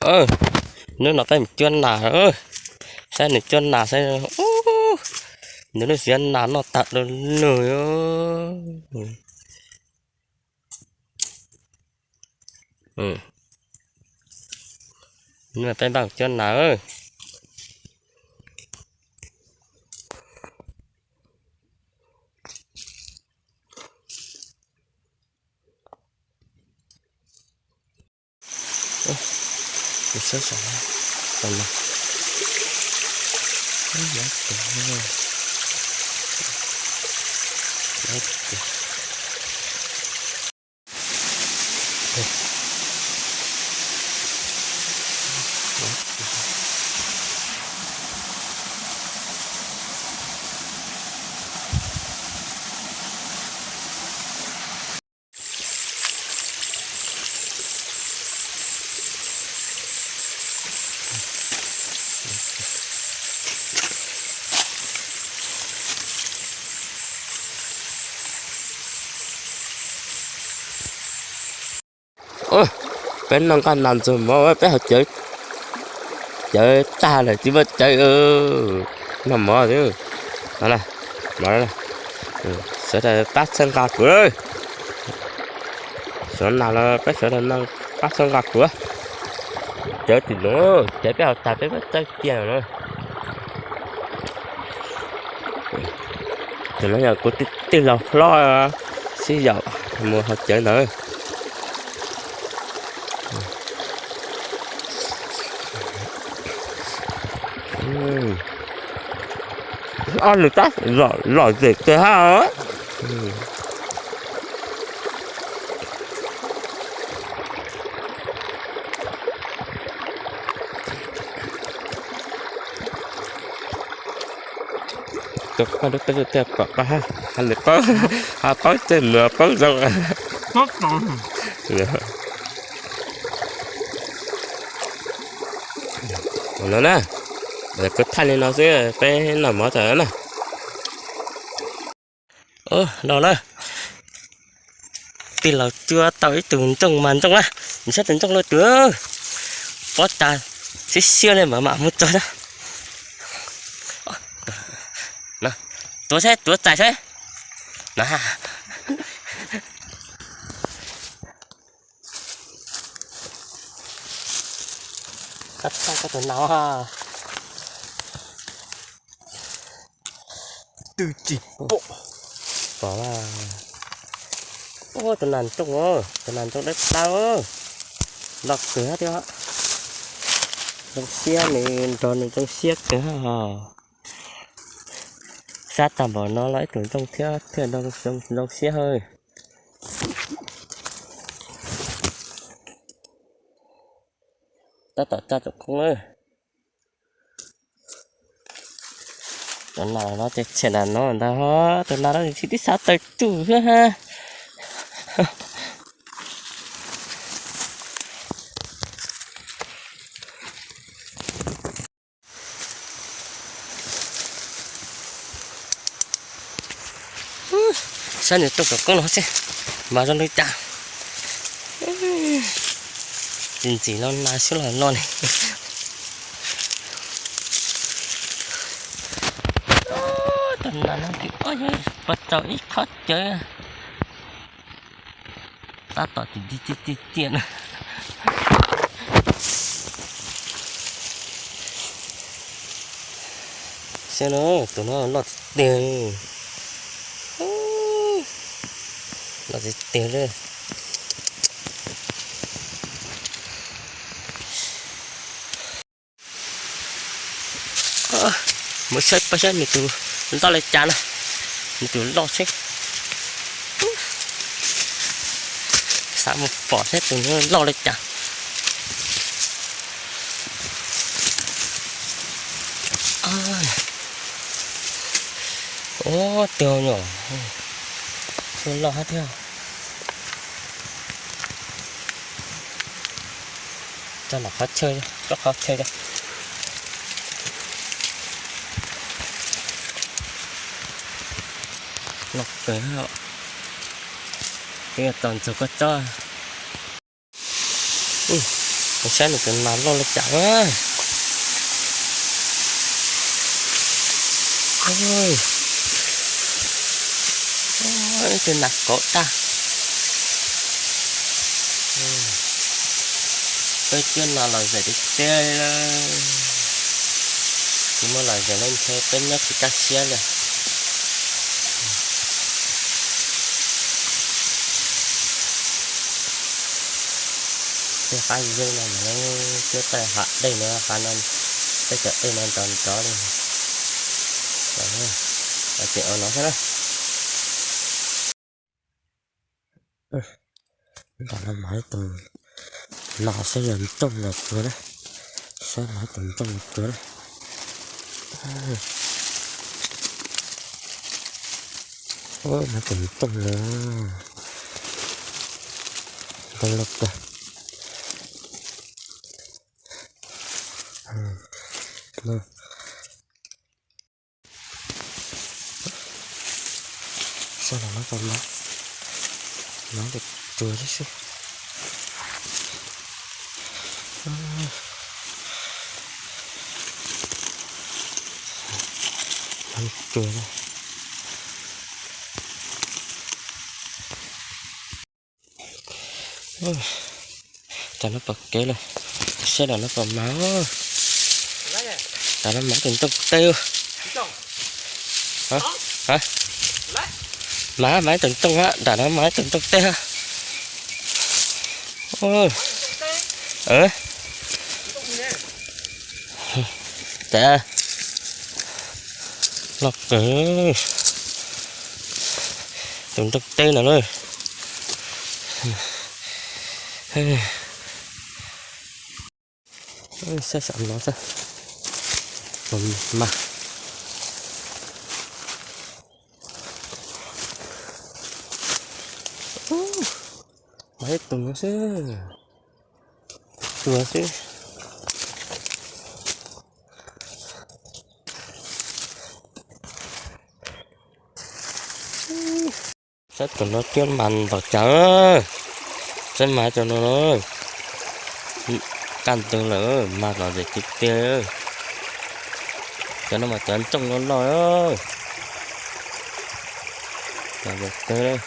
Hnub no peb mus cuab nas, saib nws cuab nas saib. Nws lub siab nas noj tag du lug. Hnub no peb npaj mus cuab nas. Peb noj nqaj nas ntxuag mov, peb ho cawv, cawv tag lawm tsis muaj cawv. Noj mov xwb. Mov, sawv daws pab txhawb nqa kuv. Sawv nas los peb sawv daws pab txhawb nqa kuv. Cawv tim no, cawv peb hauv tas peb muab txawb cia na. Tus no yog kuv tij laug hlob sib yaum mus haus cawv ntawd. Ob nws tab lom zem kawg hab. Tus qoj lub qej tiag kom qoj ha, ha lwm qoj, ha qaub ceg mus qaub zoo. No na, kuv thaij li no xwb peb noj mov tso na. No na, tij laug cuab tau ib tug ntsooj mas ntsooj na, nws saib tus ntsooj loj tus, pob tas siab siab li mas mam mus txog na. Tuav saib, tuav txais saib. Txhob txhob koj tus nas twb tsis pom. Pom, tus nas ntsooj, tus nas ntsooj dawb plaws, loj kawg thiab. Zoo siab, nws nrog nws zoo siab kawg. Xab tag npaum no los ib tug ntsooj thiab thiaj zoo siab hawb. Tab tom tsa tsoom khoob. Tus nas no ces tshem nas no ntag, tus nas no tsis tib xav tawg ruj xwb ha. Saib nws rooj tom koob no xwb, mas zoo li cas. Ntxim ntxim no nas xwb los no ne. Tus nas no puas txaus ib qho cawv. Tab tom tim ti ti ti tiam na. Saib no, tus no loj tiag tiag. Loj tiag tiag li. Mus saib pab saib nws tus loj li cas na. Nws tus loj xwb. Xav mus pom saib tus loj li cas. Ua tiag nyom, loj hab thiab. Tso nram qhov chaw, tso qhov chaw. Loj kawg, twb yog tos ntxuag koj tsob. Saib nws tus nas loj li cas. Ib tug nas kauv tag. Peb cuab nas lom zem tiag tiag li. Tsis muaj lom zem li ntshe peb nyob tsis kaj siab li. Tej qab zeeg no mas cuab tej hav dej no, hav no, tej cov dej no nrov nrov li. Ces ua no xwb na. Nram no mas ib tug no saib yog ntsooj los tuag na. Saib mas ib tug ntsooj los tuag na. Mas ib tug ntsooj los, ntsooj los tuag. Saib los no, no tus tuag xwb xwb. Tuag. Tam no pom kev lawm, saib los no pom mas. Tam no mas tus ntsooj teb. Mas mas ib tug ntsooj, nram no mas ib tug ntsooj teb. Cas loj kawg, tus ntsooj teb no na. Saib saum no xwb, mas mas ib tug no xwb, tuag xwb. Saib tus no cuab mas ntaus cas, saib mas cov no, kaj ntug lawm mas lom zem tiag tiag. Cov no mas cov ntsooj loj loj, lom zem kawg.